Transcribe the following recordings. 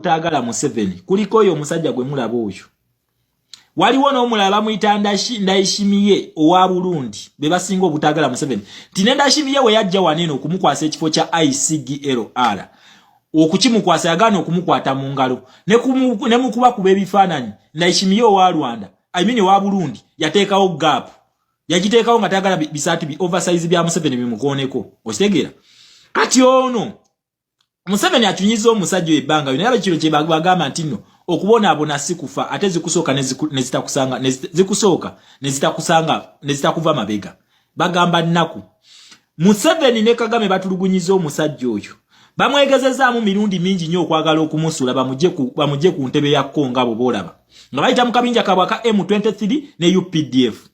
Obutaagala Museveni kuliko oyo omusajja gwe mulaba oyo. Waliwo n'omulala bamuyita Ndayishimiye owa Burundi. Be basinga obutaagala Museveni. Nti ne Ndayishimiye we yajja wano eno okumukwasa ekifo kya ICGLR, okukimukwasa yagaana okumukwata mu ngalo ne mukubakuba ebifaananyi. Ndayishimiye owa Rwanda, I mean owa Burundi, yateekawo gap, yagiteekawo nga tayagala bisaati bi oversize bya Museveni bimukooneko. Okitegeera? Kati ono Museveni atunyiza omusajja oyo ebbanga naye abakiro kye bagamba nti nno okubonaabona si kufa, ate zikusooka nezitakusanga, zikusooka nezitakusanga, nezitakuva mabega. Bagamba nnaku. Museveni ne Kagame batulugunyiza omusajja oyo, bamwegezezaamu mirundi mingi nnyo okwagala okumusuula bamugye ku ntebe ya Kongo. Abo boolaba nga bayita mu kabinja kabwe aka M23 ne UPDF.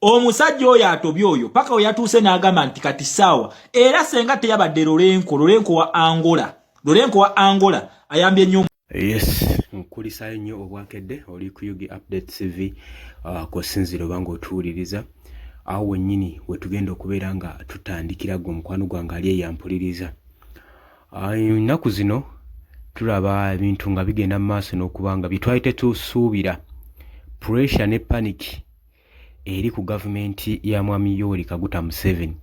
Omusajja oyo atobye oyo paka we yatuuse n'agamba nti kati saawa era senga teyabadde Lourenço, Lourenço wa Angola, Lourenço wa Angola ayambye nnyo. Yes, nkulisaayo nnyo obwakedde. Oli ku UG Update TV, kw'osinziira oba ng'otuwuliriza. Awo wennyini wetugenda okubeera nga tutandikira. Gwe omukwano gwange ali eyampuliriza, ennaku zino tulaba ebintu nga bigenda mu maaso n'okuba nga bye twali tetusuubira. Pressure ne panic eri ku gavumenti ya Mwami Yoweri Kaguta Museveni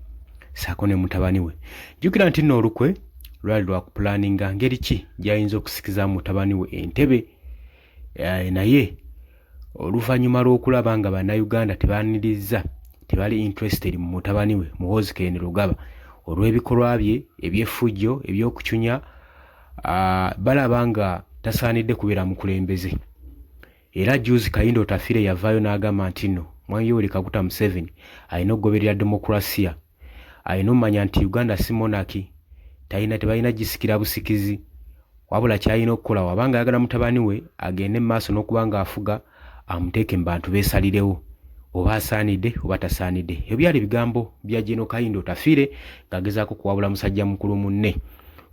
saako ne mutabani we. Jjukira nti nno olukwe lwali lwa kupulaninga ngeri ki gy'ayinza okusikizaamu mutabani we entebe, naye oluvannyuma lw'okulaba nga Bannayuganda tebaaniriza, tebali interested mu mutabani we Muhoozi Kainerugaba olw'ebikolwa bye eby'effujjo, ebyokucunya, balaba nga tasaanidde kubeera mukulembeze. Era juzi Kahinda Otafiire yavaayo n'agamba nti nno Mwami Yoweri Kaguta Museveni alina okugoberera demokurasiya, alina omumanya nti Uganda si monarchy, talina tebalina gisikira busikizi, wabula kyalina okukola wabanga ayagala mutabani we agende mu maaso n'okuba ng'afuga, amuteeke mu bantu beesalirewo oba asaanidde oba tasaanidde. Ebyo byali bigambo bya Gen Kahinda Otafiire ng'agezaako kuwabula musajja mukulu munne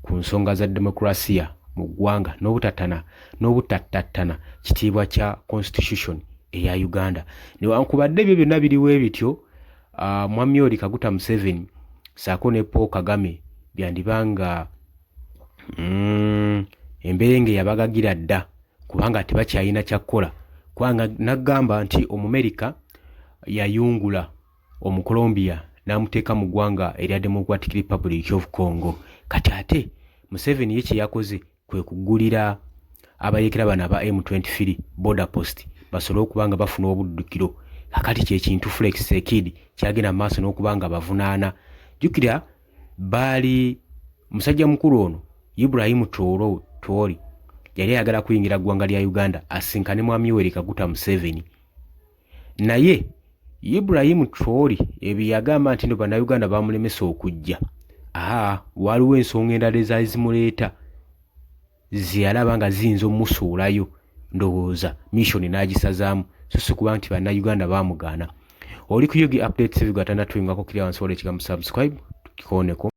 ku nsonga za demokurasiya mu ggwanga n'obutattana n'obutattattana kitiibwa kya constitution eya Uganda. Newankubadde ebyo byonna biriwo ebityo, Mwami Yoweri Kaguta Museveni saako ne Paul Kagame byandiba nga emberenge yabagagira dda, kubanga tebakyalina kyakkola, kubanga nagamba nti Omumerika yayungula Omucolombia n'amuteeka mu ggwanga erya Democratic Republic of Congo. Kati ate Museveni ye kye yakoze kwe kugulira abayeekera bano aba M23 border post basobole okuba nga bafuna obuddukiro. Kakati kyekintu Felix Tshisekedi kyagenda mu maaso n'okuba nga bavunaana. Jjukira baali musajja mukulu ono Ibrahim Traore yali ayagala kuyingira ggwanga lya Uganda asinkane Mwami Yoweri Kaguta Museveni, naye Ibrahim Traore ebyo yagamba nti no Bannayuganda bamulemesa okujja. Aa, waliwo ensonga endala ezaali zimuleeta zeyalaba nga ziyinza omusuulayo, ndowooza mission n'agisazaamu, so si kuba nti Bannayuganda bamugaana. Oli ku UG Update TV gatanda, tuyingako kiri wansi wala ekigambo subscribe, kikooneko.